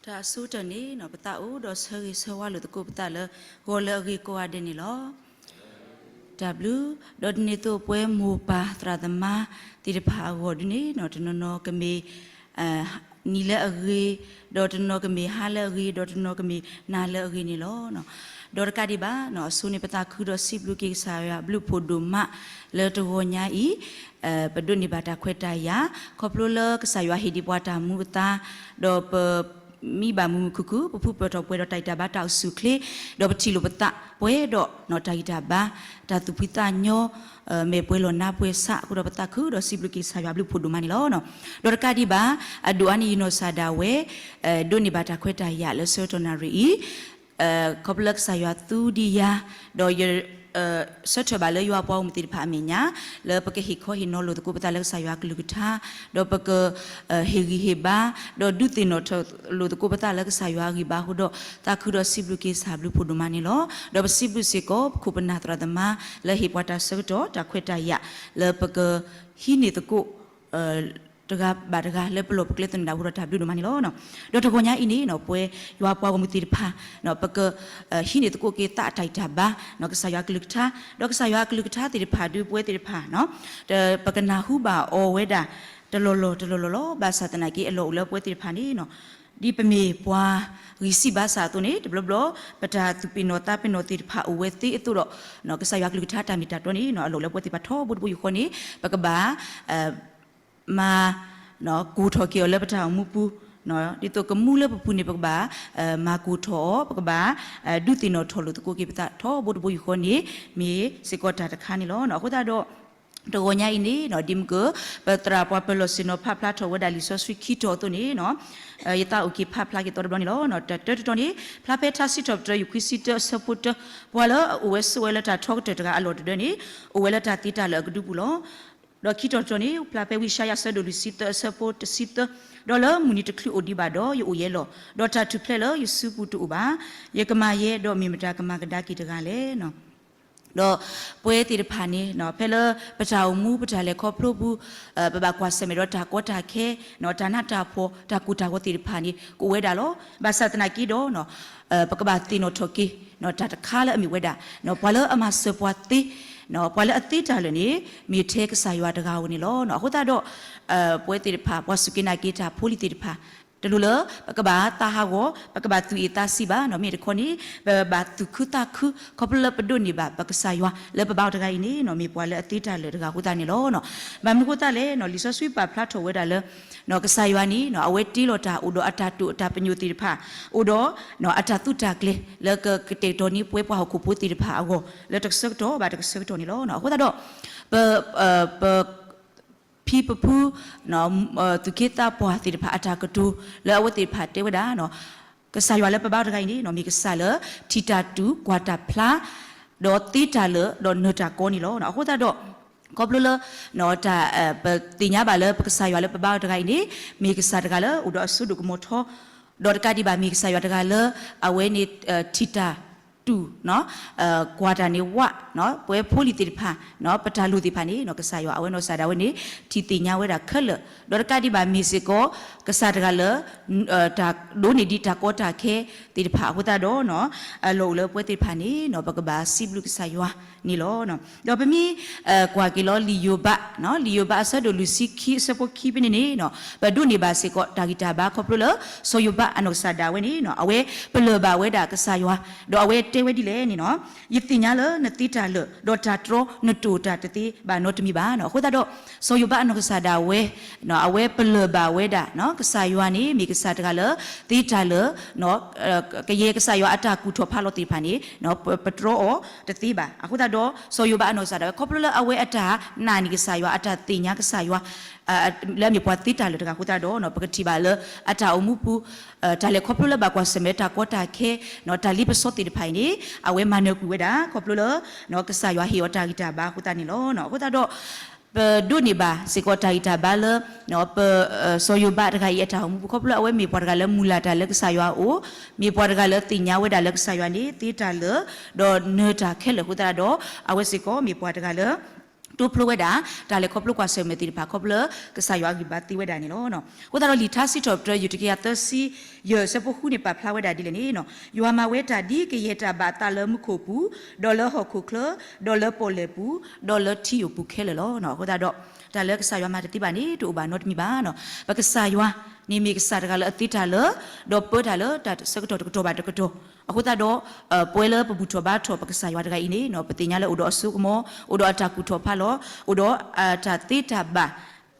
တၢ်အဆိကတၢၢ်န့ၣ် ပသးအိၣ်ဒီးဆၢဂ့ၤဆၢဝါလိာ်သကိးပသးလၢ ဂီၤလၢအဂ့ၤကိးဂၤဒဲးန့ၣ်လီၤ. တၢ်ဘျုး, ဒီးဒ်န့ၣ်အသိးပှၤမိၢ်ပၢ်သရၣ်သမါသ့ၣ်တဖၣ်အဂီၢ်ဒ်န့ၣ် တနီၤနီၤကမ့ၢ် နံၤလၢအဂ့ၤ, ဒီးတနီၤကမ့ၢ်ဟါလၢအဂ့ၤ, ဒီးတနီၤကမ့ၢ်နၤလၢအဂ့ၤန့ၣ်လီၤ. ဒီးတကးဒံးဘၣ် အဆိန့ၣ် ပသးခုဒီးစံးဘျုးက့ၤကစၢ်ယွၤဘျုးဖှိၣ်ဒိၣ်မးလၢတဂီၤညါအံၤ ပဒိးန့ၢ်ဘၣ်တၢ်ခွဲးတၢ်ယာ် ခီဖျိလၢကစၢ်ယွၤဟ့ၣ်ဒံးပှၤတၢ်မူအသါ, ဒီးပ မံဘၣ်မုာ်မုာ်ခုၣ်ခုၣ် ပဖုပၢၢ်ထီၣ်ပှဲၤဒီးတၢ်ဂံၢ်တၢ်ဘါတၢ်အိၣ်ဆူၣ်အိၣ်ချ့, ဒီးပထံၣ်လိာ်ပသးပှဲၤဒီးနီၢ်တၢ်ဂံၢ်တၢ်ဘါ, တၢ်သူၣ်ဖှံသးညီ, မဲာ်ပှဲၤလီၤနါပှဲၤဆးအဃိဒီး ပသးခုဒီးစံးဘျုးက့ၤကစၢ်ယွၤဘျုးဖှိၣ်ဒိၣ်မးန့ၣ်လီၤ. ဒီးတကးဒံးဘၣ် အဒိၣ်အါန့ၣ်ယနီၢ်ကစၢ်ဒၣ်ဝဲ ဒိးန့ၢ်ဘၣ်တၢ်ခွဲးတၢ်ယာ်လၢဆၢကတီၢ်နၣ်ရံၣ်အံၤ ခီဖျိလၢကစၢ်ယွၤသူဒံးယၤ, ဒီးယ ဆၢထၢၣ်ဘၣ်လၢယွၤပှၤဂီၢ်မုၢ်သ့ၣ်တဖၣ်အမဲာ်ညါ လၢပကဟ့ၣ်ခီဟ့ၣ်နီၤလိာ်သကိးပသးလၢကစၢ်ယွၤအကလုၢ်ကထါ, ဒီးပက ဟ့ၣ်ဂံၢ်ဟ့ၣ်ဘါ, ဒီးဒုးသ့ၣ်နီၣ်ထီၣ်လိာ်သကိးပသးလၢကစၢ်ယွၤအဂံၢ်ဘါအဃိဒီး သးခုဒီးစံးဘျုးက့ၤကစၢ်ဘျုးဖှိၣ်ဒိၣ်မးန့ၣ်လီၤ. ဒီးပစံးဘျုးစ့ၢ်ကီး ပခိၣ်ပနၢ်သရၣ်သမါ လၢဟ့ၣ်ပှၤတၢ်ဆၢကတီၢ်တၢ်ခွဲးတၢ်ယာ် လၢပကဟံးန့ၢ်သကိး တဂၤဘၣ်တဂၤလၢပလီၢ်ပကျဲသနၢၣ်ဒၣ်အဃိဒီးတၢ်ဘျုးဒိၣ်မးန့ၣ်လီၤ. ဒီးတဂီၤညါအံၤန့ၣ် ပဝဲယွၤပှၤဂီၢ်မုၢ်သ့ၣ်တဖၣ် ပက ဟံးန့ၢ်သကိးက့ၤသးအတၢ်ဂံၢ်တၢ်ဘါ ကစၢ်ယွၤအကလုၢ်ကထါ, ဒီးကစၢ်ယွၤအကလုၢ်ကထါသ့ၣ်တဖၣ်ဒုးပဝဲသ့ၣ်တဖၣ် ပကနၢ်ဟူဘၣ်အီၤဝဲဒၣ် တလီၢ်လီၢ်တလီၢ်လီၢ်လီၤ. ဘၣ်ဆၣ်သနာ်က့အလီၢ်အိၣ်လၢပဝဲသ့ၣ်တဖၣ်န့ၣ် ဒ်ပမ့ၢ်ပှၤဂံၢ်စၢ်ဘါစၢ်အသိးန့ၣ် တဘျီဘျီ ပတၢ်သူၣ်ပ့ၤနီၣ်သးပ့ၤနီၣ်သ့ၣ်တဖၣ်အိၣ်ဝဲသ့အသိးဒီး ကစၢ်ယွၤအကလုၢ်ကထါတၢ်မ့ၢ်တၢ်တီန့ၣ် အလီၢ်လၢပဝဲသ့ၣ်တဖၣ်ထီဘိတဘိယူၢ်ဃီန့ၣ် ပကဘၣ် မၤ ကိၢ်ထီၣ်က့ၤအီၤလၢပတၢ်အိၣ်မူပူၤ, ဒ်သိးကမူလၢပပူၤန့ၣ် ပကဘၣ် မၤကိၢ်ထီၣ်အီၤ, ပကဘၣ် ဒုးသ့ၣ်နီၣ်ထီၣ်လိာ်သကိးက့ၤပသးထီဘိတဘိယူၢ်ဃီန့ၣ် မ့ၢ်စ့ၢ်ကီးတၢ်တခါန့ၣ်လီၤ. အဃိသတးဒီး တဂီၤညါအံၤန့ၣ် ဒ်မ့ၢ်က ပသရၣ်ပှၤပၢၤလီၢ်ဆ့ၣ်နီၤဖးဖျါထီၣ်ဝဲဒၣ်လံာ်စီဆှံခံတီၤအသိးန့ၣ် ယသးအိၣ်က့ၤဖးဖျါက့ၤသီတဘျီန့ၣ်လီၤ. တၢတၢတတီၤန့ၣ် ဖျါဖဲထါစံးထီၣ်ပတြၢၤ ယူၢ်ခွံဆံတၢ အဆၢဖိတၢ, ပှၤလၢအအိၣ်ဝဲဆိးဝဲလၢတၢ်ထီကတၢၢ်တဂၤအလီၢ်တဒၢန့ၣ် အိၣ်ဝဲလၢတၢ်သ့တၢ်လၢာ်အကဒုပူၤလီၤ. ဒီးခံတီၤတတီၤန့ၣ် ဖျါဖဲဝံယၡါယၤအဆၢဒိၣ်လွံၢ်ဆံသၢ အဆၢဖိတဆံသၢ, ဒီးလၢမုၢ်နံၤတချုးအိၣ်ဒံးဘၣ်ဒီး ယအိၣ်ယဲလီၤ. ဒီးတၢ်ထူၣ်ဖျဲးလၢယစုပူၤတအိၣ်ဘၣ်. ယကမၤယဲဒီးမ့ၢ်မတၤကမၤကဒါက့ၤတဂၤလဲၣ်. ဒီးပဝဲသ့ၣ်တဖၣ်န့ၣ် ဖဲလၢပတၢ်အိၣ်မူပတၢ်လဲၤခီဖျိပူၤ ပဘၣ်ကွၢ်ဆၢၣ်မဲာ်ဒီးတၢ်ကီတၢ်ခဲ တၢ်နးတၢ်ဖှီၣ် တၢ်ကိၢ်တၢ်ဂီၤသ့ၣ်တဖၣ်န့ၣ် ကအိၣ်ဝဲဒၣ်လီၤ. ဘၣ်ဆၣ်သနာ်က့ဒီး ပကဘၣ်သ့ၣ်နီၣ်ထီၣ်က့ၤ တၢ်တခါလၢအမ့ၢ်ဝဲဒၣ် ပှၤလၢအမၤစၢၤပှၤသ့ ပှၤလၢအသ့တၢ်လၢာ်န့ၣ် မ့ၢ်ထဲကစၢ်ယွၤတဂၤဧိၤန့ၣ်လီၤ. အဃိသတးဒီး ပဝဲသ့ၣ်တဖၣ် ပှၤစူၢ်က့ၤနာ်က့ၤတၢ်ဖိလံၤသ့ၣ်တဖၣ် တလိၣ်လၢပကဘၣ်သးဟးဂီၤ ပကဘၣ်သူၣ်အ့ၣ်သးဆံးဘၣ်. မ့ၢ်တခီန့ၣ် ပဘၣ်သူၣ်ခုသးခု ခီဖျိလၢပဒိးန့ၢ်ဘၣ်ပကစၢ်ယွၤ လၢပဘါအီၤတဂၤအံၤန့ၣ် မ့ၢ်ပှၤလၢအသ့တၢ်လၢာ်တဂၤအဃိသတးန့ၣ်လီၤ. ဘၣ်မနုၤအဃိသတးလဲၣ် လံာ်စီဆှံပာ်ဖျါထီၣ်ဝဲဒၣ်လၢ ကစၢ်ယွၤန့ၣ် အဝဲတ့လီၤတၢ်အိၣ်ဒီးအတၢ်တိာ်အတၢ်ပညိၣ်သ့ၣ်တဖၣ် အိၣ်ဒီး အတၢ်သူတၢ်ကျဲၤ လၢကကတဲာ်ကတီၤန့ၢ်ပှၤဟီၣ်ခိၣ်ဖိသ့ၣ်တဖၣ်အဂီၢ် လၢတကဆၢကတီၢ်ဘၣ်တကဆၢကတီၢ်န့ၣ်လီၤ. အဃိသတးဒီး ပ ပ ဖံပဖု သူၣ်က့သးပှၢ်သ့ၣ်တဖၣ်အတၢ်ကတိၤ လၢအဝဲသ့ၣ်တဖၣ်တဲဝဲဒၣ် ကစၢ်ယွၤလၢပဘါအီၤတဂၤအံၤန့ၣ် မ့ၢ်ကစၢ်လၢထံၣ်တၢ်တူၢ်ကွၢ်တၢ်ဖျါ ဒီးသ့တၢ်လၢာ် ဒီးနၢၤတၢ်ကီန့ၣ်လီၤ. အဃိသတးဒီး ခီဖျိလၢ တၢ် ပသ့ၣ်ညါဘၣ်လၢပကစၢ်ယွၤလၢပဘါအီၤတဂၤအံၤန့ၣ် မ့ၢ်ကစၢ်တဂၤလၢအိၣ်ဒီးအစိဒိၣ်ကမီၤထီ ဒီးတကးဒံးဘၣ်မ့ၢ်ကစၢ်ယွၤတဂၤလၢ အဝဲန့ၣ် ထံၣ်တၢ်တူၢ် ကွၢ်တၢ်န့ၣ်ဝး ပဝဲဖိလံၤသ့ၣ်တဖၣ် ပတၢ်လိၣ်သ့ၣ်တဖၣ်န့ၣ် ကစၢ်ယွၤအဝဲနီၢ်ကစၢ်ဒၣ်ဝဲန့ၣ် ထံၣ်သ့ၣ်ညါဝဲဒၣ်ခဲလၢာ် ဒီးတကးဒံးဘၣ်မ့ၢ်စ့ၢ်ကီး ကစၢ်တဂၤလၢ တၢ်ဒိးန့ၢ်ဒံးတၢ်ကီတၢ်ခဲသ့ၣ်တဖၣ်အဃိသတးဒီး အလီၢ်အိၣ်လၢပဝဲသ့ၣ်တဖၣ်န့ၣ် ပကဘၣ်စံးဘျုးကစၢ်ယွၤန့ၣ်လီၤ. ဒီးပမ့ၢ် ကွၢ်က့ၤလီၤလံာ်ယိၤဘး လံာ်ယိၤဘးအဆၢဒိၣ်လွံၢ်ဆံခံအဆၢဖိခံဖဲန့ၣ်န့ၣ် ပဒိးန့ၢ်ဘၣ်စ့ၢ်ကီးတၢ်ဂံၢ်တၢ်ဘါခီဖျိလၢ စီၤယိၤဘးအနီၢ်ကစၢ်ဒၣ်ဝဲန့ၣ် အဝဲပလၢၢ်ဘၣ်ဝဲဒၣ်ကစၢ်ယွၤ ဒီးအဝဲတဲဝဲဒ်လဲၣ်န့ၣ် ယသ့ၣ်ညါလၢနသ့တၢ်လၢာ် ဒီးတၢ်တြီနတိာ်တၢ်တသ့ဘၣ်နီတမံၤဘၣ်. အဃိသတးဒီး စီၤယိၤဘးအနီၢ်ကစၢ်ဒၣ်ဝဲ အဝဲပလၢၢ်ဘၣ်ဝဲဒၣ် ကစၢ်ယွၤန့ၣ် မ့ၢ်ကစၢ်တဂၤလၢ သ့တၢ်လၢာ် ကယဲၢ်ကစၢ်ယွၤအတၢ်ကူၣ်ထီၣ်ဖးလီၤသ့ၣ်တဖၣ်န့ၣ် ပတြီအီၤတသ့ဘၣ်. အဃိသတးဒီး စီၤယိၤဘးအနီၢ်ကစၢ်ဒၣ်ဝဲ ခီဖျိလၢအဝဲအတၢ်နာ်န့ၢ်ကစၢ်ယွၤ အတၢ်သ့ၣ်ညါကစၢ်ယွၤ လၢအမ့ၢ်ပှၤသ့တၢ်လၢာ်တဂၤအဃိသတးဒီး ပကထံၣ်ဘၣ်လၢအတၢ်အိၣ်မူပူၤ တၢ်လဲၤခီဖျိလၢဘၣ်ကွၢ်ဆၢၣ်မဲာ်တၢ်ကီတၢ်ခဲ တၢ်လ့ပစီသ့ၣ်တဖၣ်အံၤန့ၣ် အဝဲမၤနၢၤကွံာ်ဝဲဒၣ် ခီဖျိလၢ ကစၢ်ယွၤဟ့ၣ်အီၤတၢ်ဂံၢ်တၢ်ဘါအဃိသတးန့ၣ်လီၤ. အဃိသတးဒီး ပဒိးန့ၢ်ဘၣ်စ့ၢ်ကီးတၢ်ဂံၢ်တၢ်ဘါလၢ ပ စီၤယိၤဘးတဂၤအံၤအတၢ်အိၣ်မူပူၤ ခီဖျိလၢအဝဲမ့ၢ်ပှၤတဂၤလၢမုၢ်လၢ်တၢ်လၢကစၢ်ယွၤအအိၣ်, မ့ၢ်ပှၤတဂၤလၢသ့ၣ်ညါဝဲဒၣ်လၢကစၢ်ယွၤန့ၣ် သ့တၢ်လၢာ် ဒီးနၢၤတၢ်ခဲလၢာ်အဃိသတးဒီး အဝဲစ့ၢ်ကီးမ့ၢ်ပှၤတဂၤလၢ တိဖျိဝဲဒၣ် တၢ်လဲၤခီဖျိကွၢ်ဆၢၣ်မဲာ်သ့ၣ်တဖၣ် ခီဖျိလၢကစၢ်ယွၤအဂံၢ်ဘါသ့ဝဲဒၣ်န့ၣ်လီၤ. အဃိသတးဒီးလံာ်ထါစံးထီၣ်ပတြၢၤ ယူၢ်တကယၤသၢဆံယဲၢ် အဆၢဖိဃုန့ၣ် ပာ်ဖျါဝဲဒၣ်ဒ်လဲၣ်န့ၣ်, ယွၤမၤဝဲတၢ်ဒ်ကယဲၢ်တၢ်ဘၣ်အသးလၢမူခိၣ်အပူၤ, ဒီးလၢဟီၣ်ခိၣ်ချၢ, ဒီးလၢပီၣ်လဲၣ်ပူၤ, ဒီးလၢထံဧိၤပူၤခဲလၢာ်လီၤ. အဃိသတးဒီး တၢ်လၢကစၢ်ယွၤမၤတသ့ဘၣ်န့ၣ် တအိၣ်ဘၣ်နီတမံၤဘၣ်. ပကစၢ်ယွၤန့ၣ်မ့ၢ်ကစၢ်တဂၤလၢအသ့တၢ်လၢ ဒီးပၢတၢ်လၢတၢ်ဆၢကတီၢ်တကတီၢ်ဘၣ်တကတီၢ်. အဃိသတးဒီး ပဝဲလၢပဘူၣ်ထီၣ်ဘါထီၣ်ပကစၢ်ယွၤတဂၤအံၤန့ၣ် ပသ့ၣ်ညါလၢအိၣ်ဒီးအစိကမီၤ, အိၣ်ဒီးအတၢ်ကူၣ်ထီၣ်ဖးလီၤ, အိၣ်ဒီးတၢ်သ့တၢ်ဘၣ်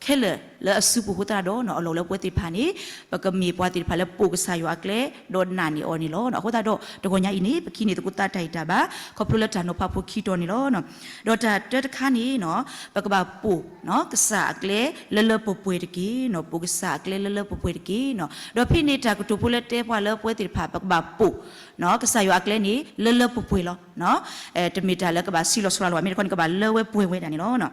ခဲလၢာ်လၢအစုပူၤအဃိသတးဒီး အလီၢ်လၢပဝဲသ့ၣ်တဖၣ်န့ၣ် ပကမ့ၢ်ပှၤသ့ၣ်တဖၣ်လၢပိာ်ကစၢ်ယွၤအကျဲ ဒီးနာ်န့ၢ်အီၤန့ၣ်လီၤ. အဃိသတးဒီး တဂီၤညါအံၤန့ၣ် ပကဟံးန့ၢ်သကိးသးတၢ်ဂံၢ်တၢ်ဘါ ခီဖျိလၢတၢ်နီၤဖးဖိခံတီၤန့ၣ်လီၤ. ဒီးတၢ်တၢတခါန့ၣ် ပကဘၣ်ပိာ်ကစၢ်အကျဲလၢလၢပှဲၤပှဲၤတက့ၢ်. ပိာ်ကစၢ်အကျဲလၢလၢပှဲၤပှဲၤတက့ၢ်. ဒီးဖဲန့ၣ်တၢ်ကတိၤဖိလၢတဲပှၤလၢပဝဲသ့ၣ်တဖၣ် ပကဘၣ်ပိာ် ကစၢ်ယွၤအကျဲန့ၣ် လၢလၢပှဲၤပှဲၤလီၤ. တမ့ၢ်တၢ်လၢကဘၣ်ဆံးလီၤစှၤလီၤဘၣ် မ့ၢ်တခီန့ၣ် ကဘၣ်လၢဝဲပှဲၤဝဲဒၣ်န့ၣ်လီၤ.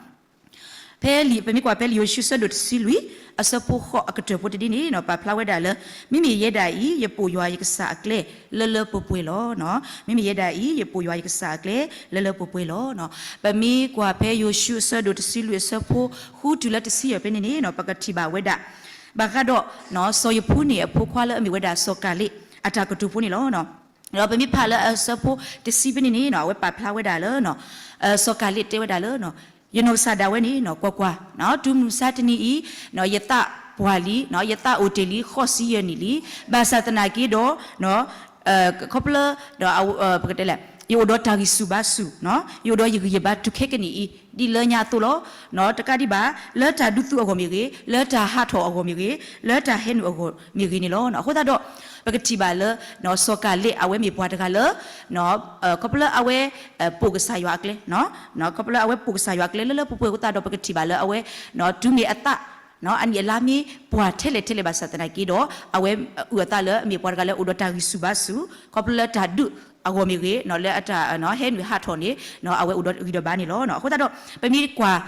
ဖဲလံာ် ပမ့ၢ်ကွၢ်ဖဲလံာ်ယိၤၡူအဆၢဒိၣ်တဆံလွံၢ် အဆၢဖိဃိးအကတၢၢ်ဖိတဒ်န့ၣ် ပာ်ဖျါဝဲဒၣ်လၢ မ့မ့ၢ်ယဲဒၣ်အံၤ ယပိာ်ယွၤယကစၢ်အကျဲ လၢလၢပှဲၤပှဲၤလီၤ. မ့မ့ၢ်ယဲဒၣ်အံၤ ယပိာ်ယွၤယကစၢ်အကျဲ လၢလၢပှဲၤပှဲၤလီၤ. ပမ့ၢ်ကွၢ်ဖဲယိၤၡူအဆၢဒိၣ်တဆံလွံၢ်အဆၢဖိဃုတုၤလၢတဆံယဲၢ်ဖဲန့ၣ်န့ၣ် ပကထံၣ်ဘၣ်ဝဲဒၣ် ဘၣ်ဃးဒီး စီၤယဖူန့ၣ်အဖိခွါလၢအမ့ၢ်ဝဲဒၣ်စီၤကၤလ့း အတၢ်ကတိၤဖိန့ၣ်လီၤ. ဒီးပမ့ၢ်ဖးလၢအဆၢဖိတဆံဖဲန့ၣ်န့ၣ် အဝဲပာ်ဖျါဝဲဒၣ်လၢ စီၤကၤလ့းတဲဝဲဒၣ်လၢ ယနီၢ်ကစၢ်ဒၣ်ဝဲန့ၣ် ကွၢ်ကွၢ်, တုၤမုၢ်မဆါတနံၤအံၤ ယသးပှၢ်လံ, ယသးအိၣ်တ့ၢ်လံ ဃိးဆံယဲၢ်နံၣ်လံ. ဘၣ်ဆၣ်သနာ်က့ဒီး ခီဖျိ ပကတဲလဲၣ် ယအိၣ်ဒီးတၢ်ဂံၢ်ဆူၣ်ဘါဆူၣ်, ယအိၣ်ဒီးယဂံၢ်ယဘါတုၤခဲကနံၣ်အံၤ ဒ်လၢညါအသိးလီၤ. တကးဒံးဘၣ် လၢတၢ်ဒူသူအဂီၢ်မ့ၢ်ဂ့ၤ, လၢတၢ်ဟးထီၣ်အဂီၢ်မ့ၢ်ဂ့ၤ, လၢတၢ်ဟဲနုာ်အဂီၢ်မ့ၢ်ဂ့ၤန့ၣ်လီၤ. အဃိသတးဒီး ပကထံၣ်ဘၣ်လၢ စီၤကၤလ့းအဝဲမ့ၢ်ပှၤတဂၤလၢ ခီဖျိလၢအဝဲ ပိာ်ကစၢ်ယွၤအကျဲ, ခီဖျိလၢအဝဲပိာ်ကစၢ်ယွၤအကျဲလၢလၢပှဲၤပှဲၤအဃိသတးဒီး ပကထံၣ်ဘၣ်လၢအဝဲ တုၤမ့ၢ်အသး အနံၣ်အလါမ့ၢ်ပှၢ်ထဲလဲၣ်ထဲလဲၣ်ဘၣ်ဆၣ်သနာ်က့ဒီး အဝဲအုၣ်အသးလၢအမ့ၢ်ပှၤတဂၤလၢအိၣ်ဒီးတၢ်ဂံၢ်ဆူၣ်ဘါဆူၣ် ခီဖျိလၢတၢ်ဒူအဂီၢ်မ့ၢ်ဂ့ၤ လၢအတၢ်ဟဲနုာ်ဟးထီၣ်န့ၣ် အဝဲအိၣ်ဒီးဂံၢ်ဒီးဘါန့ၣ်လီၤ. အဃိသတးဒီး ပမ့ၢ်ကွၢ်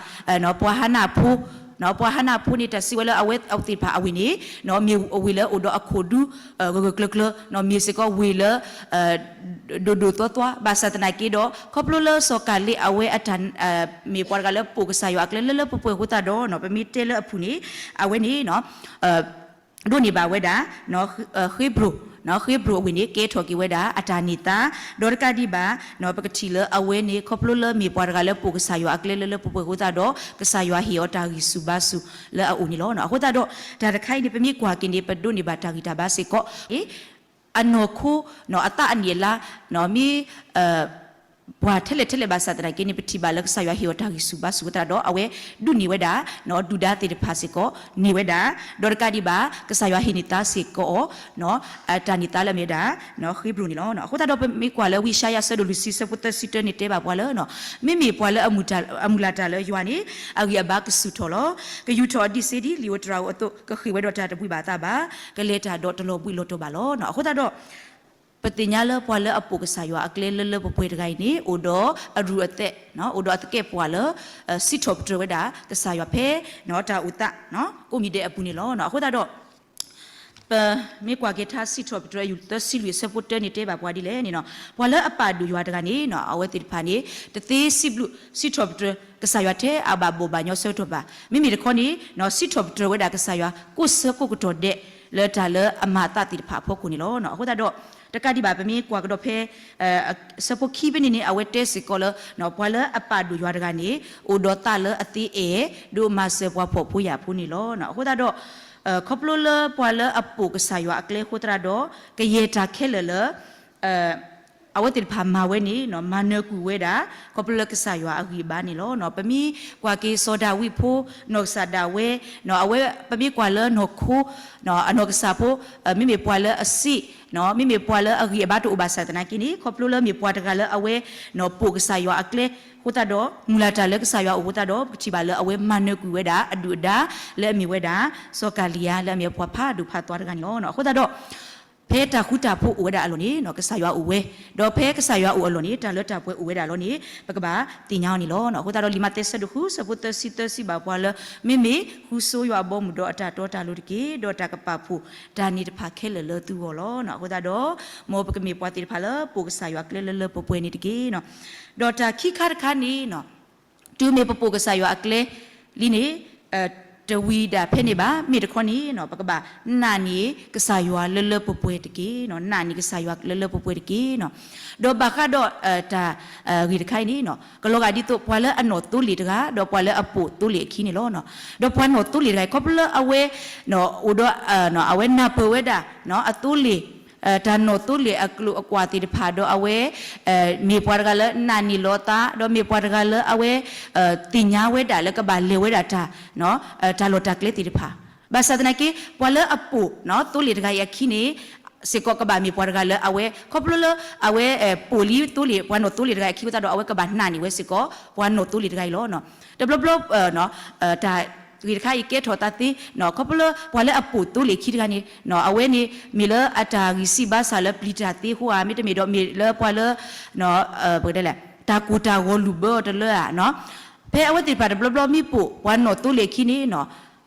ပှၤဟါနၢ်ဖိ ပှၤဟါနၢ်ဖိန့ၣ် တၢ်စံးဝဲလၢအဝဲသ့ၣ်တဖၣ်အဝ့ၢ်န့ၣ် မ့ၢ်ဝ့ၢ်လၢအိၣ်ဒီးအခိၣ်ဒူ ဂၢၢ်ဂၢၢ်ကျၢၤကျၢၤ မ့ၢ်စ့ၢ်ကီးဝ့ၢ်လၢ ဒိၣ်ဒိၣ်သွါသွါ ဘၣ်ဆၣ်သနာ်က့ဒီး ခီဖျိလၢစီၤကၤလ့းအဝဲအတၢ် မ့ၢ်ပှၤတဂၤလၢပိာ်ကစၢ်ယွၤအကျဲလၢလၢပှဲၤပှဲၤအဃိသတးဒီး ပမ့ၢ်တဲလၢအဖုၣ်န့ၣ် အဝဲန့ၣ် ဒိးန့ၢ်ဘၣ်ဝဲဒၣ် ဃ့ဘြိၣ်, ဃ့ဘြိၣ်အဝ့ၢ်န့ၣ် ကဲထီၣ်က့ၤဝဲဒၣ်အတၢ်န့ၢ်သါ, ဒီးတကးဒံးဘၣ် ပကထံၣ်လၢအဝဲန့ၣ် ခီဖျိလၢမ့ၢ်ပှၤတဂၤလၢပိာ်ကစၢ်ယွၤအကျဲလၢလၢပှဲၤပှဲၤအဃိသတးဒီး ကစၢ်ယွၤဟ့ၣ်အီၤတၢ်ဂံၢ်ဆူၣ်ဘါဆူၣ်လၢအအိၣ်န့ၣ်လီၤ. အဃိသတးဒီး တၢ်တခါအံၤန့ၣ် ပမ့ၢ်ကွၢ်က့ၤန့ၣ် ပဒိးန့ၢ်ဘၣ်တၢ်ဂံၢ်တၢ်ဘါစ့ၢ်ကီး အနီၢ်ခိ အသးအနံၣ်အလါ မ့ၢ် ပှၢ်ထဲလဲၣ်ထဲလဲၣ်ဘၣ်ဆၣ်သနာ်က့န့ၣ် ပထံၣ်ဘၣ်လၢကစၢ်ယွၤဟ့ၣ်အီၤတၢ်ဂံၢ်ဆူၣ်ဘါဆူၣ်အဃိသတးဒီး အဝဲဒုးန့ၢ်ဝဲဒၣ် ဒုၣ်ဒါသ့ၣ်တဖၣ်စ့ၢ်ကီးန့ၢ်ဝဲဒၣ်, ဒီးတကးဒံးဘၣ် ကစၢ်ယွၤဟ့ၣ်န့ၢ်သါစ့ၢ်ကီးအီၤ တၢ်န့ၢ်သါလၢအမ့ၢ်ဝဲဒၣ် ဃ့ဘြိၣ်န့ၣ်လီၤ. အဃိသတးဒီး ပမ့ၢ်ကွၢ်လၢဝံယၡါယၤအဆၢဒိၣ်လွံၢ်ဆံ အဆၢဖိသၢဆံတၢန့ၣ်တဲဘၣ်ပှၤလၢ မ့မ့ၢ်ပှၤလၢအမုၢ်လၢ်တၢ်လၢယွၤန့ၣ် အဂံၢ်အဘါကဆူၣ်ထီၣ်လီၤ. ကယူၤထီၣ်အဒံးစ့ဒ်လံာ်ဧိၤတြၤဧိၤအသိး ကဃ့ၢ်ဝဲဒီးတၢ်တဘှံးဘၣ်အသးဘၣ်, ကလဲၤတၢ်ဒီးတလီၤဘှံးလီၤတီၤဘၣ်လီၤ. အဃိသတးဒီး ပသ့ၣ်ညါလၢပှၤလၢအပိာ်ကစၢ်ယွၤအကျဲလၢလၢပှဲၤပှဲၤတဂၤအံၤန့ၣ် အိၣ်ဒီးအရူၢ်အသဲး, အိၣ်ဒီးအသကဲာ်ပှၤလၢ စံးထီၣ်ပတြၢၤဝဲဒၣ် ကစၢ်ယွၤဖဲ တၢ်အိၣ်သး ကိးမံၤဒဲးအပူၤန့ၣ်လီၤ. အဃိသတးဒီး ပမ့ၢ်ကွၢ်က့ၤထါစံးထီၣ်ပတြၢၤ ယူၢ်သၢဆံလွံၢ် အဆၢဖိတၢန့ၣ်တဲဘၣ်ပှၤဒ်လဲၣ်န့ၣ်လီၤ. ပှၤလၢအပာ်ဒိၣ်ယွၤတဂၤန့ၣ် အဝဲသ့ၣ်တဖၣ်န့ၣ် တသ့စံးဘျုးစံးထီၣ်ပတြၢၤ ကစၢ်ယွၤထဲအဘၣ်ဘီၣ်ဘၣ်ညီဆၢကတီၢ်ဘၣ်. မ့မ့ၢ်တခီန့ၣ် စံးထီၣ်ပတြၢၤဝဲဒၣ်ကစၢ်ယွၤ ကိးဆၢကိးကတီၢ်ဒဲး လၢတၢ်လၢအမၤအသးသ့ၣ်တဖၣ်အဖီခိၣ်န့ၣ်လီၤ. အဃိသတးဒီး တကးဒံးဘၣ် ပမ့ၢ်ကွၢ်ကဒီးဖဲ အဆၢဖိခံဖဲန့ၣ်န့ၣ် အဝဲတဲစ့ၢ်ကီးလၢ ပှၤလၢအပာ်ဒိၣ်ယွၤတဂၤန့ၣ် အိၣ်ဒီးသးလၢအသ့အဲၣ် ဒိးမၤစၢၤပှၤဖှီၣ်ဖိယာ်ဖိန့ၣ်လီၤ. အဃိသတးဒီး ခီဖျိလၢပှၤလၢအပိာ်ကစၢ်ယွၤအကျဲအဃိသတးဒီး ကယဲၢ်တၢ်ခဲလၢာ်လၢ အဝဲသ့ၣ်တဖၣ်မၤဝဲန့ၣ် မၤနၢၤကွံာ်ဝဲဒၣ် ခီဖျိလၢကစၢ်ယွၤအဂံၢ်အဘါန့ၣ်လီၤ. ပမ့ၢ်ကွၢ်က့ၤစီၤဒၤဝံးဖိ နီၢ်ကစၢ်ဒၣ်ဝဲ အဝဲ ပမ့ၢ်ကွၢ်လၢနီၢ်ခိ အနီၢ်ကစၢ်ဖိ မ့မ့ၢ်ပှၤလၢအစ့ မ့မ့ၢ်ပှၤလၢအဂံၢ်အဘါတအိၣ်ဘၣ်ဆၣ်သနာ်က့န့ၣ် ခီဖျိလၢမ့ၢ်ပှၤတဂၤလၢအဝဲ ပိာ်ကစၢ်ယွၤအကျဲအဃိသတးဒီး မုၢ်လၢ်တၢ်လၢကစၢ်ယွၤအအိၣ်အဃိသတးဒီး ပကထံၣ်ဘၣ်လၢအဝဲမၤနၢၤကွံာ်ဝဲဒၣ် အဒုၣ်အဒါ လၢအမ့ၢ်ဝဲဒၣ် စီၤကၤလံယၤ လၢအမ့ၢ်ပှၤဖးဒိၣ်ဖးသွါတဂၤန့ၣ်လီၤ. အဃိသတးဒီး ဖဲတၢ်ဃူတၢ်ဖိးအိၣ်ဝဲဒၣ်အလီၢ်န့ၣ် ကစၢ်ယွၤအိၣ်ဝဲ, ဒီးဖဲကစၢ်ယွၤအိၣ်အလီၢ်န့ၣ် တၢ်လၢတၢ်ပှဲၤအိၣ်ဝဲဒၣ်အလီၢ်န့ၣ် ပကဘၣ်သ့ၣ်ညါအီၤန့ၣ်လီၤ. အဃိသတးဒီး လံာ်မးသဲဆၢဒိၣ်ဃု ဆၢဖိသၢဆံသၢစံးဘၣ်ပှၤလၢ မ့မ့ၢ်ဃုဆိယွၤအဘီအမုၢ်ဒီးအတၢ်တီတၢ်လိၤတက့ၢ်, ဒီးတၢ်ကပာ်ဖှိၣ်တၢ်န့ၣ်တဖၣ်ခဲလၢာ်လၢသုဂီၢ်လီၤ. အဃိသတးဒီး မ်ပကမ့ၢ်ပှၤသ့ၣ်တဖၣ်လၢပိာ်ကစၢ်ယွၤအကျဲလၢလၢပှဲၤပှဲၤန့ၣ်တက့ၢ်. ဒီးတၢ်ခံခါတခါန့ၣ် ထ တုၤမ့ၢ်ပပိာ်ကစၢ်ယွၤအကျဲလံန့ၣ် တဝံၤဒၣ်ဖဲန့ၣ်ဘၣ်. မ့ၢ်တခီန့ၣ် ပကဘၣ်နာ်န့ၢ်ကစၢ်ယွၤလၢလၢပှဲၤပှဲၤတက့ၢ်. နာ်န့ၢ်ကစၢ်ယွၤလၢလၢပှဲၤပှဲၤတက့ၢ်. ဒီးဘၣ်ဃးဒီးတၢ်ဂ့ၢ်တခါအံၤန့ၣ် ကလီၤဂာ်ဒ်သိးပှၤလၢအနီၣ်သိလ့ၣ်တဂၤ ဒီးပှၤလၢအပိာ်သိလ့ၣ်အခံန့ၣ်လီၤ. ဒီးပှၤနီၣ်သိလ့ၣ်တဂၤအံၤ ခီဖျိလၢအဝဲ အိၣ်ဒီး အဝဲနၢ်ပၢၢ်ဝဲဒၣ် အသိလ့ၣ် တၢ်နီၣ်သိလ့ၣ်အကျိၤအကွာ်သ့ၣ်တဖၣ် ဒီးအဝဲ မ့ၢ်ပှၤတဂၤလၢနာ်န့ၢ်လီၤသး ဒီးမ့ၢ်ပှၤတဂၤလၢအဝဲ သ့ၣ်ညါဝဲဒၣ်လၢကဘၣ်လဲၤဝဲဒၣ်တၢ် တၢ်လီၢ်တၢ်ကျဲသ့ၣ်တဖၣ်. ဘၣ်ဆၣ်သနာ်က့ ပှၤလၢအပိာ် သိလ့ၣ်တဂၤအံၤအခံန့ၣ် စ့ၢ်ကီးကဘၣ်မ့ၢ်ပှၤတဂၤလၢအဝဲ ခီဖျိလၢအဝဲ ပိာ်လံသိလ့ၣ် ပှၤနီၣ်သိလ့ၣ်တဂၤအံၤအခံအဃိသတးဒီး အဝဲကဘၣ်နာ်န့ၢ်ဝဲစ့ၢ်ကီး ပှၤနီၣ်သိလ့ၣ်တဂၤအံၤလီၤ. တဘျီဘျီ တၢ်ဂ့ၢ်တခါအံၤကဲထီၣ်သးသ့ ခီဖျိလၢပှၤလၢအပိာ်သိလ့ၣ်ခံတဂၤန့ၣ် အဝဲန့ၣ် မ့ၢ်လၢအတၢ်ဂံၢ်စၢ်ဘါစၢ်လၢပျံၤတၢ်သ့အဃိဧါ မ့တမ့ၢ်ဒီးမ့ၢ်လၢပှၤလၢ ပကတဲလဲၣ် တၢ်ကိၢ်တၢ်ဂီၤလုၢ်ဘၢအီၤတလၢဧါ. ဖဲအဝဲသ့ၣ်တဖၣ်တဘျီဘျီမ့ၢ်ပိာ် ပှၤနီၣ်သိလ့ၣ်အခံန့ၣ်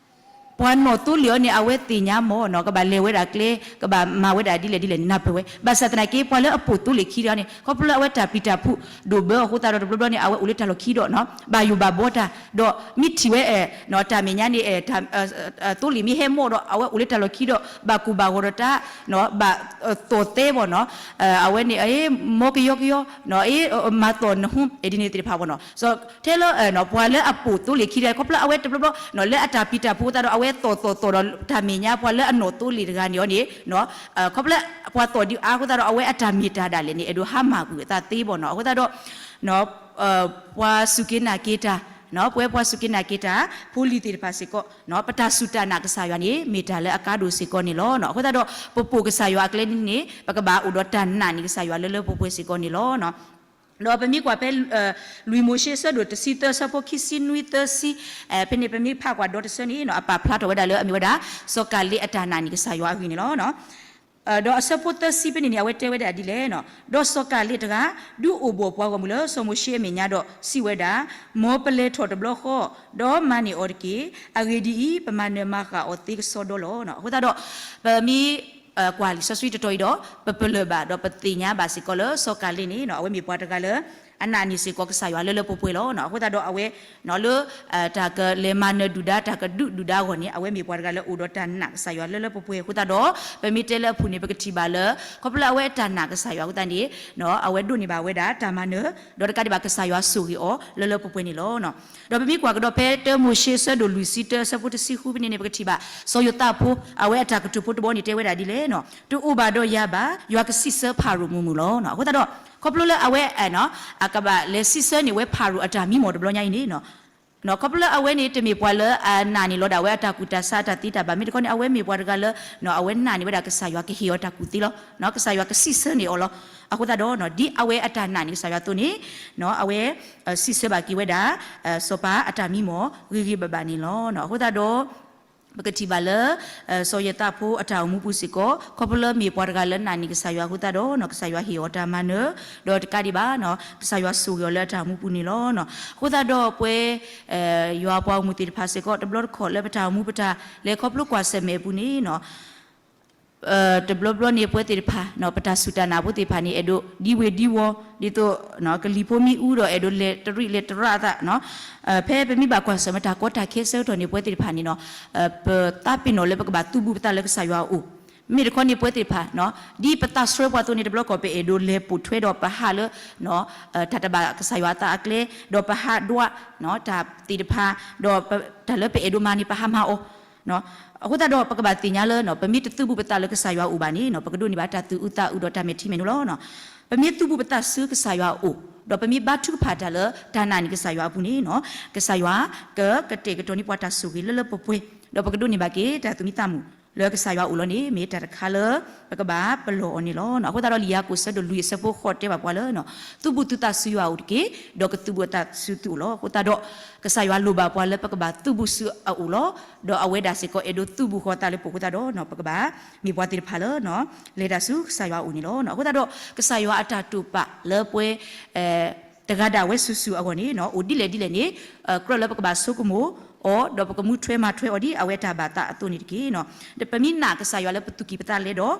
ပှၤနီၣ်သိလ့ၣ်အီၤန့ၣ် အဝဲသ့ၣ်ညါမ့ၢ်နီၤ ကဘၣ်လဲၤဝဲဒၣ်ကျဲ ကဘၣ်မၤဝဲဒၣ်ဒ်လဲၣ်ဒ်လဲၣ်န့ၣ် နၢ်ပၢၢ်ဝဲ. ဘၣ်ဆၣ်သနာ်က့ ပှၤလၢအပိာ်သိလ့ၣ်ခံတဂၤန့ၣ် ခီဖျိလၢအဝဲတၢ်ပျံၤတၢ်ဖုးဒိၣ်ဘၢအဃိသတးဒီး တဘျီဘျီန့ၣ် အဝဲအိၣ်လၢတၢ်လီၢ်ခံဒီးနီၤ ဘၣ်ယိၣ်ဘၣ်ဘှီတၢ် ဒီးမ့ၢ်ထံၣ်ဝဲ တၢ်မဲာ်ညါန့ၣ် သိလ့ၣ်မ့ၢ်ဟဲမီၣ်ဒီး အဝဲအိၣ်လၢတၢ်လီၢ်ခံဒီး ဘၣ်ကိၢ်ဘၣ်ဂီၤဒီးတၢ် ဘၣ်သီၣ်သဲဘၣ်နီၤ အဝဲန့ၣ် မီကယီကယီ မၤသီၣ်နဟု ဒ်န့ၣ်သ့ၣ်တဖၣ်ဘၣ်နီၤ ထဲလၢ ပှၤလၢအပိာ်သိလ့ၣ်ခံတဂၤ ခီဖျိအဝဲတဘျီဘျီ လၢအတၢ်ပျံၤတၢ်ဖုးအဃိသတးဒီး အဝဲသီၣ်သီၣ်သီၣ်ဒီးတၢ်မဲာ်ညါ ပှၤလၢအနီၣ်သိလ့ၣ်တဂၤန့ၣ်အီၤန့ၣ် ခီဖျိပှၤသီၣ်ဒံးအါအဃိသတးဒီး အဝဲအတၢ်မ့ၢ်တၢ်ဒၣ်လဲာ်န့ၣ် အဲၣ်ဒိးဟါမၢ်ကွံာ်အသးသ့ဘၣ်နီၤ အဃိသတးဒီး ပှၤစူၢ်က့ၤနာ်က့ၤတၢ် ပဝဲပှၤစူၢ်က့ၤနာ်က့ၤတၢ် ဖိလံၤသ့ၣ်တဖၣ်စ့ၢ်ကီး ပတၢ်စူၢ်တၢ်နာ်ကစၢ်ယွၤန့ၣ် မ့ၢ်တၢ်လၢအကါဒိၣ်စ့ၢ်ကီးန့ၣ်လီၤ. အဃိသတးဒီး ပပိာ်ကစၢ်ယွၤအကျဲန့ၣ် ပကဘၣ်အိၣ်ဒီးတၢ်နာ်န့ၢ်ကစၢ်ယွၤလၢလၢပှဲၤပှဲၤစ့ၢ်ကီးန့ၣ်လီၤ. ဒီးပမ့ၢ်ကွၢ်ဖဲ လွံၢ်မိၤၡ့ အဆၢဒိၣ်တဆံသၢ အဆၢဖိခံဆံနွံသၢဆံ ဖဲန့ၣ်ပမ့ၢ်ဖးကွၢ်ဒီတဆၢန့ၣ် အပာ်ဖျါထီၣ်ဝဲဒၣ်လၢအမ့ၢ်ဝဲဒၣ် စီၤကၤလ့းအတၢ်နာ်န့ၢ်ကစၢ်ယွၤအဂ့ၢ်န့ၣ်လီၤ. ဒီးအဆၢဖိသၢဆံဖဲန့ၣ်န့ၣ် အဝဲတဲဝဲဒၣ်ဒ်လဲၣ်, ဒီးစီၤကၤလ့းတဂၤ ဒုးအိၣ်ဘှီၣ်ပှၤဂီၢ်မုၢ်လၢစီၤမိၤၡ့အမဲာ်ညါဒီးစံးဝဲဒၣ်, မ်ပလဲၤထီၣ်တဘျီဃီ, ဒီးမၤန့ၢ်အီၤတက့ၢ်. အဂ့ၢ်ဒ်အံၤ, ပမၤနၢၤမၤဃၣ်အီၤသ့ကစီဒီလီၤ. အဃိသတးဒီး ပမ့ၢ် ကွၢ်လံာ်စီဆှံတတီၤအံၤဒီး ပပလၢၢ်ဘၣ်ဒီးပသ့ၣ်ညါဘၣ်စ့ၢ်ကီးလၢစီၤကၤလ့းန့ၣ် အဝဲမ့ၢ်ပှၤတဂၤလၢ အနာ်န့ၢ်စ့ၢ်ကီးကစၢ်ယွၤလၢလၢပှဲၤပှဲၤလီၤ. အဃိသတးဒီးအဝဲ လၢ တၢ်ကလဲၤမၤနၢၤဒုၣ်ဒါ တၢ်ကဒုးဒုၣ်ဒါအဂီၢ်န့ၣ် အဝဲမ့ၢ်ပှၤတဂၤလၢအိၣ်ဒီးတၢ်နာ်ကစၢ်ယွၤလၢလၢပှဲၤပှဲၤအဃိသတးဒီး ပမ့ၢ်တဲလၢအပူၤန့ၣ် ပကထံၣ်ဘၣ်လၢ ခီဖျိလၢအဝဲအတၢ်နာ်ကစၢ်ယွၤအဃိသတးန့ၣ် အဝဲဒိးန့ၢ်ဘၣ်ဝဲဒၣ်တၢ်မၤနၢၤ ဒီးတကးဒံးဘၣ်ကစၢ်ယွၤဆိၣ်ဂ့ၤအီၤလၢလၢပှဲၤပှဲၤန့ၣ်လီၤ. ဒီးပမ့ၢ်ကွၢ်ကဒီးဖဲတၢမိၤၡ့အဆၢဒိၣ်လွံၢ်ဆံတၢ အဆၢဖိတဆံဃုဖဲန့ၣ်န့ၣ် ပကထံၣ်ဘၣ် စီၤယိၤသးဖိ အဝဲအတၢ်ကတိၤဖိတဘီန့ၣ်တဲဝဲဒၣ်ဒ်လဲၣ်, တအိၣ်ဘၣ်ဒီးယၤဘၣ်, ယွၤကစံးဆၢဖၤရိၤမုာ်မုာ်လီၤ. အဃိသတးဒီး ခီဖျိလၢအဝဲ အကဘၣ်လဲၤစံးဆၢန့ၢ်ဝဲဖၤရိၤအတၢ်မံမီၢ်တဘျီညါအံၤန့ၣ် ခီဖျိလၢအဝဲန့ၣ် တမ့ၢ်ပှၤလၢအနာ်န့ၢ်လီၤဒၣ်ဝဲအတၢ်ကူၣ်တၢ်ဆးအတၢ်သ့တၢ်ဘၣ် မ့ၢ်တခီန့ၣ် အဝဲမ့ၢ်ပှၤတဂၤလၢ အဝဲနာ်န့ၢ်ဝဲဒၣ်ကစၢ်ယွၤကဟ့ၣ်အီၤတၢ်ကူၣ်သ့လီၤ. ကစၢ်ယွၤကစံးဆၢန့ၢ်အီၤလီၤ. အဃိသတးဒီး ဒ်အဝဲအတၢ်နာ်န့ၢ်ကစၢ်ယွၤအသိးန့ၣ် အဝဲ စံးဆၢဘၣ်က့ၤဝဲဒၣ် စီၤပၤအတၢ်မံမီၢ်ဂ့ၤဂ့ၤဘၣ်ဘၣ်န့ၣ်လီၤ. အဃိသတးဒီး ပကထံၣ်ဘၣ်လၢ စီၤယိၤသးဖိအတၢ်အိၣ်မူပူၤစ့ၢ်ကီး ခီဖျိလၢမ့ၢ်ပှၤတဂၤလၢနာ်န့ၢ်ကစၢ်ယွၤအဃိသတးဒီး ကစၢ်ယွၤဟ့ၣ်အီၤတၢ်မၤနၢၤ ဒီးတကးဒံးဘၣ် ကစၢ်ယွၤဆိၣ်ဂ့ၤအီၤလၢအတၢ်အိၣ်မူပူၤန့ၣ်လီၤ. အဃိသတးဒီးပဝဲ ယွၤပှၤဂီၢ်မုၢ်သ့ၣ်တဖၣ်စ့ၢ်ကီး တဘျီတခီၣ်လၢပတၢ်အိၣ်မူပတၢ်လဲၤခီဖျိကွၢ်ဆၢၣ်မဲာ်အပူၤန့ၣ် တဘျီဘျီန့ၣ်ပဝဲသ့ၣ်တဖၣ် ပတၢ်စူၢ်တၢ်နာ်ဖိသ့ၣ်တဖၣ်န့ၣ် အဲၣ်ဒိးဒံဝ့ၤဒံဝီၤ ဒ်သိး ကလံၤဖိမ့ၢ်အူဒီးအဲၣ်ဒိးလဲၤတရံးလဲၤတရးအသး ဖဲပမ့ၢ်ဘၣ်ကွၢ်ဆၢၣ်မဲာ်တၢ်ကီတၢ်ခဲဆၢကတီၢ်န့ၣ် ပဝဲသ့ၣ်တဖၣ်န့ၣ် ပသးပ့ၤနီၣ်လၢပကဘၣ်သုးဘူးပသးလၢကစၢ်ယွၤအအိၣ် မ့ၢ်တခီန့ၣ်ပဝဲသ့ၣ်တဖၣ် ဒ်ပသးဆှၢပှၤအသိးန့ၣ် တဘျီကီၢ်ပအဲၣ်ဒိးလဲၤပိာ်ထွဲဒီးပဟးလၢ တၢ်တဘၣ်ကစၢ်ယွၤအသးအကျဲ ဒီးပဟးဒွး တၢ်သ့ၣ်တဖၣ် ဒီးတၢ်လၢပအဲၣ်ဒိးမၤန့ၣ် ပဟးမၤအီၤ အဃိသတးဒီး ပကဘၣ်သ့ၣ်ညါလၢ ပမ့ၢ်တသုးဘူးပသးလၢကစၢ်ယွၤအအိၣ်ဘၣ်န့ၣ် ပကဒိးန့ၢ်ဘၣ်တၢ်သူၣ်အုးသးအုးဒီးတၢ်မဲာ်ထံမဲာ်နိလီၤ. ပမ့ၢ်သုးဘူးပသးဆူကစၢ်ယွၤအအိၣ် ဒီးပမ့ၢ်ဘါထုကဖၣ်တၢ်လၢတၢ်နာ်န့ၢ်ကစၢ်ယွၤအပူၤန့ၣ် ကစၢ်ယွၤကကတဲာ်ကတီၤန့ၢ်ပှၤတ�'tဆိၣ်ဂ့ၤလၢလၢပှဲၤပှဲၤ ဒီးပကဒိးန့ၢ်ဘၣ်က့ၤတၢ်သူၣ်မံသးမုာ်လၢကစၢ်ယွၤအအိၣ်လီၤန့ၣ် မ့ၢ်တၢ်တခါလၢ ပကဘၣ်ပလီၢ်အီၤန့ၣ်လီၤ. အဃိသတးဒီးလံာ်ယၤကိာ်ဆၢဒိၣ်လွံၢ်အဆၢဖိဃိးတဲဘၣ်ပှၤလၢ သုးဘူးသုသးဆူယွၤအအိၣ်တက့ၢ်, ဒီးကသုးဘူးအသးဆူသုအိၣ်လီၤ. အဃိသတးဒီး ကစၢ်ယွၤလိၣ်ဘၣ်ပှၤလၢပကဘၣ်သုးဘူးဆူအအိၣ်လီၤ. ဒီးအဝဲဒၣ်စ့ၢ်ကီးအဲၣ်ဒိးသုးဘူးဃီၤသးလၢပအိၣ်အဃိသတးဒီး ပကဘၣ်မ့ၢ်ပှၤသ့ၣ်တဖၣ်လၢ လဲၤတၢ်ဆူကစၢ်ယွၤအအိၣ်န့ၣ်လီၤ. အဃိသတးဒီး ကစၢ်ယွၤအတၢ်တိာ်ပာ်လၢပှဲၤ တဂၤဒၣ်ဝဲစုာ်စုာ်အဂီၢ်န့ၣ် အိၣ်ဒ်လဲၣ်ဒ်လဲၣ်န့ၣ် ကြၢးလၢပကဘၣ်ဆိကမိၣ်အီၤ ဒီးပကမူထွဲမၤထွဲအီၤဒ်အဝဲတၢ်ဘၣ်သးအသိးန့ၣ်တက့ၢ်. ပမ့ၢ်နာ်ကစၢ်ယွၤလၢပသူၣ်ကံၢ်ပသးလဲဒီး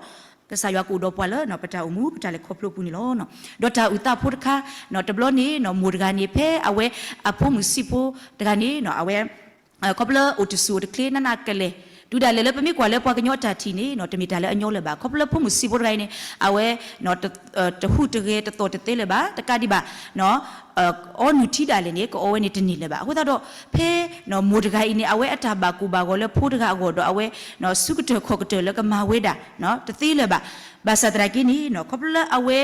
ကစၢ်ယွၤကအိၣ်ဒီးပှၤလၢပတၢ်အိၣ်မူ ပတၢ်လဲၤခီဖျိအပူၤန့ၣ်လီၤ. ဒီးတၢ်အုၣ်သးဖိတခါ တဘျီန့ၣ် မိၢ်တဂၤန့ၣ် ဖဲအဝဲအဖိမုၣ်ဆံးဖိတဂၤန့ၣ် အဝဲ ခီဖျိအိၣ်တဆူၣ်အိၣ်တချ့နးနးကလဲာ် တုၤဒၣ်လဲာ်လၢပမ့ၢ်ကွၢ်လၢပှၤကညီအတၢ်ထံၣ်န့ၣ် တမ့ၢ်တၢ်လၢအညီလၢၤဘၣ်. ခီဖျိလၢဖိမုၣ်ဆံးဖိတဂၤအံၤန့ၣ် အဝဲ တဟူးတဂဲၤတသီၣ်တသဲလၢၤဘၣ်. တကးဒံးဘၣ် အီနုၢ်ထံဒၣ်လဲာ်န့ၣ် ကအီဝဲန့ၣ်တန့ၢ်လၢၤဘၣ်. အဃိသတးဒီး ဖဲမိၢ်တဂၤအံၤန့ၣ် အဝဲအတၢ်ဘၣ်ကိၢ်ဘၣ်ဂီၤလၢဖိတဂၤအဂီၢ်ဒီး အဝဲ ဆူကတၢၢ်ခီၣ်ကတၢၢ်လၢကမၤဝဲဒၣ် တသ့လၢၤဘၣ်. ဘၣ်ဆၣ်သနာ်က့န့ၣ် ခီဖျိလၢအဝဲ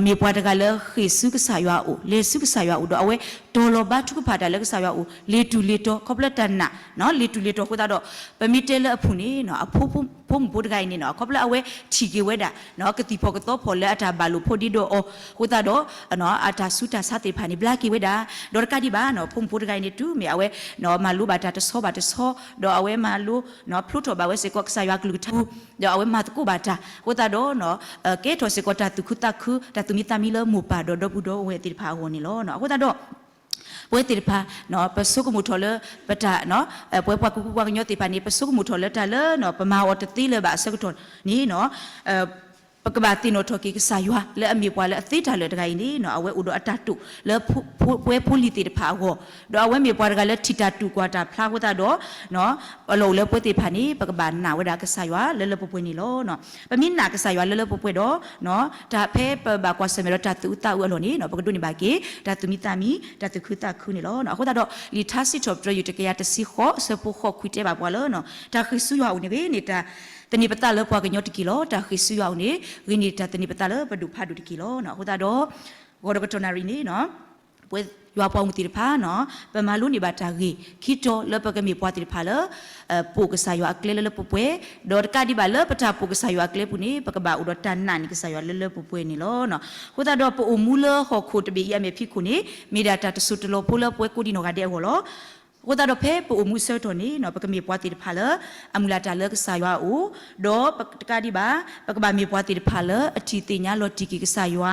မ့ၢ်ပှၤတဂၤလၢဃ့ၢ်ဆူကစၢ်ယွၤအအိၣ် လဲၤဆူကစၢ်ယွၤအအိၣ် ဒီးအဝဲတီၤလီၤဘါထုကဖၣ်တၢ်လၢကစၢ်ယွၤအအိၣ် လ့ၤတူၢ်လ့ၤတီၤ ခီဖျိလၢတၢ်နာ် လ့ၤတူၢ်လ့ၤတီၤအဃိသတးဒီး ပမ့ၢ်တဲလၢအပူၤန့ၣ် အဖိ ဖိမုၣ်ဖိတဂၤအံၤန့ၣ် ခီဖျိလၢအဝဲထံၣ်က့ၤဝဲဒၣ် ကသံၣ်ဖီၣ်ကသီဖီၣ်လၢအတၢ်ဘၣ်လိာ်ဖိဒ့ဒီးအီၤအဃိသတးဒီး အတၢ်ဆူးတၢ်ဆါသ့ၣ်တဖၣ်န့ၣ် ဘျါက့ၤဝဲဒၣ်. ဒီးတကးဒံးဘၣ် ဖိမုၣ်ဖိတဂၤအံၤန့ၣ် တုၤမ့ၢ်အဝဲ မၤလိဘၣ်တၢ်တဆီဘၣ်တဆီ ဒီးအဝဲမၤလိ ဖျိထီၣ်ဘၣ်ဝဲစ့ၢ်ကီးကစၢ်ယွၤကလုၢ်ကထါ ဒီးအဝဲမၤသကိးဘၣ်တၢ်အဃိသတးဒီး ကဲထီၣ်စ့ၢ်ကီးတၢ်သူၣ်ခုသးခု တၢ်သူၣ်မံသးမံလၢမိၢ်ပၢ်ဒီးဒီပုၢ်ဒီဝဲၢ်သ့ၣ်တဖၣ်အဂီၢ်န့ၣ်လီၤ. အဃိသတးဒီး ပဝဲသ့ၣ်တဖၣ် ပဆိကမိၣ်ထီၣ်လၢ ပတၢ် ပဝဲပှၤကူကူပှၤကညီသ့ၣ်တဖၣ်န့ၣ် ပဆိကမိၣ်ထီၣ်လၢတၢ်လၢ ပမၤအီၤတသ့လၢၤဘၣ်အဆၢကတီၢ်န့ၣ် ပကဘၣ်သ့ၣ်နီၣ်ထီၣ်က့ၤကစၢ်ယွၤလၢအမ့ၢ်ပှၤလၢအသ့တၢ်လၢာ်တဂၤအံၤန့ၣ် အဝဲအိၣ်ဒီးအတၢ်တိာ်လၢ ပဝဲဖိလံၤသ့ၣ်တဖၣ်အဂီၢ် ဒီးအဝဲမ့ၢ်ပှၤတဂၤလၢထံၣ်တၢ်တူၢ်ကွၢ်တၢ်ဖျါအဃိသတးဒီး အလီၢ်အိၣ်လၢပဝဲသ့ၣ်တဖၣ်န့ၣ် ပကဘၣ်နာ်ဝဲဒၣ်ကစၢ်ယွၤလၢလၢပှဲၤပှဲၤန့ၣ်လီၤ. ပမ့ၢ်နာ်ကစၢ်ယွၤလၢလၢပှဲၤပှဲၤဒီး တၢ်ဖဲပဘၣ်ကွၢ်ဆၢၣ်မဲာ်ဒီးတၢ်သူၣ်အုးသးအုးအလီၢ်န့ၣ် ပကဒိးန့ၢ်ဘၣ်က့ၤ တၢ်သူၣ်မံသးမံ တၢ်သူၣ်ခုသးခုန့ၣ်လီၤ. အဃိသတးဒီး လံာ်ထါစံးထီၣ်ပတြၢၤ ယူၢ်တကယၤတဆံဃိး အဆၢဖိဃိးခွံတဲဘၣ်ပှၤလၢ တၢ်ဃ့ၢ်ဆူယွၤအအိၣ်န့ၣ် ဂ့ၤန့ၢ်တၢ်သန့ၤပသးလၢပှၤကညီတက့ၢ်လီၤ. တၢ်ဃ့ၢ်ဆူယွၤအအိၣ်န့ၣ် ဂ့ၤန့ၢ်တၢ်သန့ၤပသးလၢပဒိၣ်ဖးဒိၣ်တက့ၢ်လီၤ. အဃိသတးဒီး ဂီၤဒီးကတီၢ်နၣ်ရံၣ်န့ၣ် ပဝဲယွၤပှၤမုၣ်သ့ၣ်တဖၣ် ပမၤလိန့ၢ်ဘၣ်တၢ်ဂ့ၢ် ခံတီၤလၢပကမ့ၢ်ပှၤသ့ၣ်တဖၣ်လၢ ပိာ်ကစၢ်ယွၤအကျဲလၢလၢပှဲၤပှဲၤ, ဒီးတကးဒံးဘၣ်လၢပတၢ်ပိာ်ကစၢ်ယွၤအကျဲပူၤန့ၣ် ပကဘၣ်အိၣ်ဒီးတၢ်နာ်န့ၢ်ကစၢ်ယွၤလၢလၢပှဲၤပှဲၤန့ၣ်လီၤ. အဃိသတးဒီးပအိၣ်မူလၢဟီၣ်ခိၣ်တဘ့ၣ်အံၤအမဲာ်ဖံးခိၣ်န့ၣ် မ့ၢ်ဒၣ်တၢ်တစိၢ်တလီၤဖိလၢပဝဲကိးဒံနီၢ်ဂၤဒဲးအဂီၢ်လီၤ. အဃိသတးဒီးဖဲပအိၣ်မူအဆၢကတီၢ်န့ၣ် ပကမ့ၢ်ပှၤသ့ၣ်တဖၣ်လၢ အမုၢ်လၢ်တၢ်လၢကစၢ်ယွၤအအိၣ်, ဒီးတကးဒံးဘၣ် ပကဘၣ်မ့ၢ်ပှၤသ့ၣ်တဖၣ်လၢအထံၣ်သ့ၣ်ညါလီၤတံၢ်က့ၤကစၢ်ယွၤ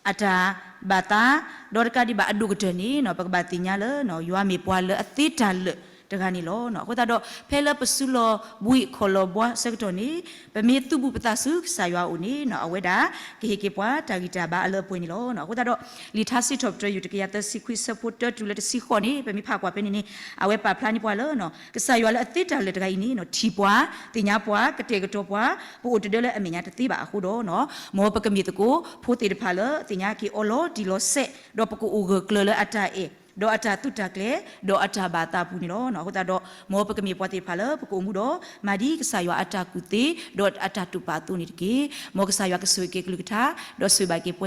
အတၢ်ဘၣ်သး, ဒီးတကးဒံးဘၣ်အဒိၣ်ကတၢၢ်န့ၣ် ပကဘၣ်သ့ၣ်ညါလၢ ယွၤမ့ၢ်ပှၤလၢအသ့တၢ်လၢာ်တဂၤန့ၣ်လီၤ. အဃိသတးဒီး ဖဲလၢပစုလီၢ်ဘှံးခီၣ်လီၢ်ဘှါဆၢကတီၢ်န့ၣ် ပမ့ၢ်သုးဘူးပသးဆူကစၢ်ယွၤအအိၣ်န့ၣ် အဝဲဒၣ်ကဟ့ၣ်က့ၤပှၤတၢ်ဂံၢ်တၢ်ဘါအလၢအပှဲၤန့ၣ်လီၤ. အဃိသတးဒီး လံာ်ထါစံးထီၣ်ပတြၢၤ ယူၢ်တကယၤသၢဆံခွံ အဆၢဖိတၢတုၤလၢတဆံဃိးန့ၣ် ပမ့ၢ်ဖးကွၢ်ဖဲန့ၣ်န့ၣ် အဝဲပာ်ဖျါန့ၢ်ပှၤလၢ ကစၢ်ယွၤလၢအသ့တၢ်လၢာ်တဂၤအံၤန့ၣ် ထံၣ်ပှၤ, သ့ၣ်ညါပှၤ, ကတဲာ်ကတီၤပှၤ, ပအိၣ်တဒၢလၢအမဲာ်ညါတသ့ဘၣ်အဃိဒီး မ်ပကမ့ၢ်သကိးဖိသ့ၣ်တဖၣ်လၢသ့ၣ်ညါက့ၤအီလီၤတံၢ်လီၤဆဲး, ဒီးပကအိၣ်ဂၢၢ်ကျၢၤလၢအတၢ်အဲၣ်, ဒီးအတၢ်သုးတၢ်ကျဲၤ, ဒီးအတၢ်ဘၣ်သးအပူၤန့ၣ်လီၤ. အဃိသတးဒီး မ်ပကမ့ၢ်ပှၤသ့ၣ်တဖၣ်လၢပကအိၣ်မူဒီး မၤဒ်ကစၢ်ယွၤအတၢ်ကူၣ်သ့, ဒီးအတၢ်တူၢ်ပာ်အသိးန့ၣ်တက့ၢ်. မ်ကစၢ်ယွၤကဆိၣ်ဂ့ၤက့ၤကလုၢ်ကထါ, ဒီးဆိၣ်ဂ့ၤဘၣ်က့ၤ